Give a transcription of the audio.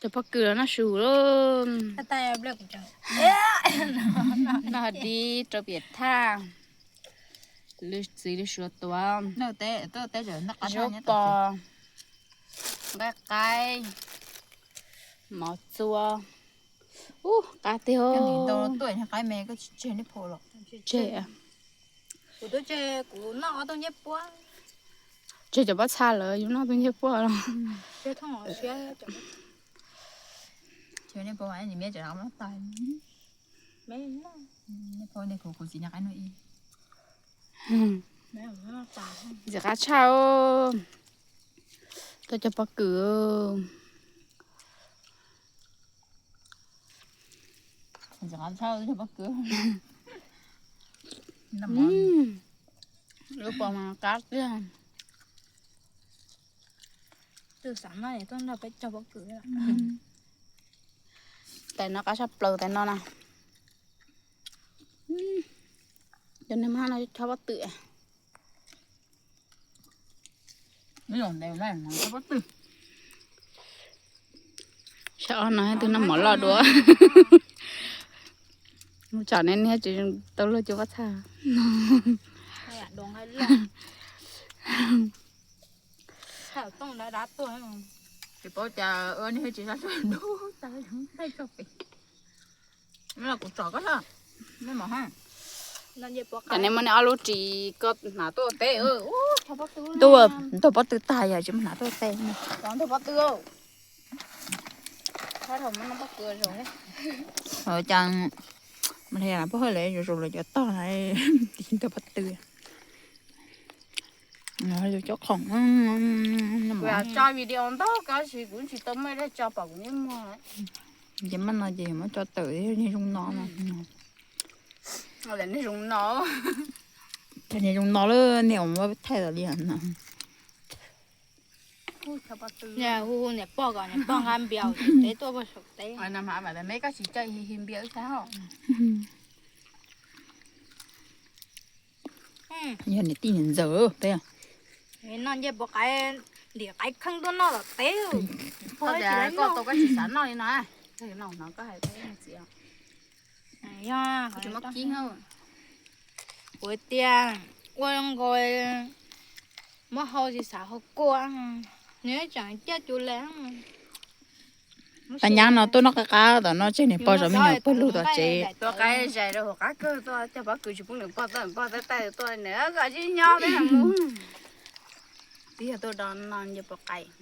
Cov pob kws los noj su lauj. Noj dib rau piam thaj. Txiv lwm suav tuav. Zaub pos, nqaij qaib, mov txua. Ub, qab tiag. Tseg, tseg cov pob txha lawm, yus noj tus ncej puab los. Ntxim qab tshaj, tau cov pob kws. Lub pos mas qab tiag. Tais no qab tshaj plaws tais no na. Cov neeg mab no chob pob tw. Sab ob no twb noj mov loj dua. Tsam ne niag tsis tau luag cov pob txha. Tsis paub cas ua niag tsis sab sab dub tas thaij tso pem. Kuv tsom koj. Tam ne muab nej ob lub ris ko hnav tuaj teb. Tuaj ntog pob tw tag yog tsis muab hnav tuaj teb. Cas mas pob hwj lawv zoo zoo lawv cov tog ntog pob tw. Cov khoom tso video ntau kab si kuv tsis tau muaj dab tso pom kuv nyob muag. Ces maj no ces muab tso tawm niag zoo no. Niag zoo no, niag zoo no lawm niag uas muab thaij tawm li no. Hu hu niam pog kom niam pog nqa npias teb tuaj pag saum teb. Me koj tsis coj hi npias wb saib hos. Yog niam tij niam ntxawm peb. Noj ncej puas qaib, ntim qaib kheej tuaj noj tom teb. Koj tau koj tsis xav noj li no, koj hais txiv. Kuv tias ua zoo nkaus muab hau tsis xav hau kua, nws tseem ciaj cuv le. Tag nyab no tuaj noj qab qab tom no tseg niam pog zov me nyuam puag lug tom tsev. Tua qaib zais rau hauv qab kawg tuaj cog pob kws tsis pub niam pog tuaj, niam pog tab tais tuaj nws kom tsis nyob peb mus. Twb yog tuaj do no nce puas qais.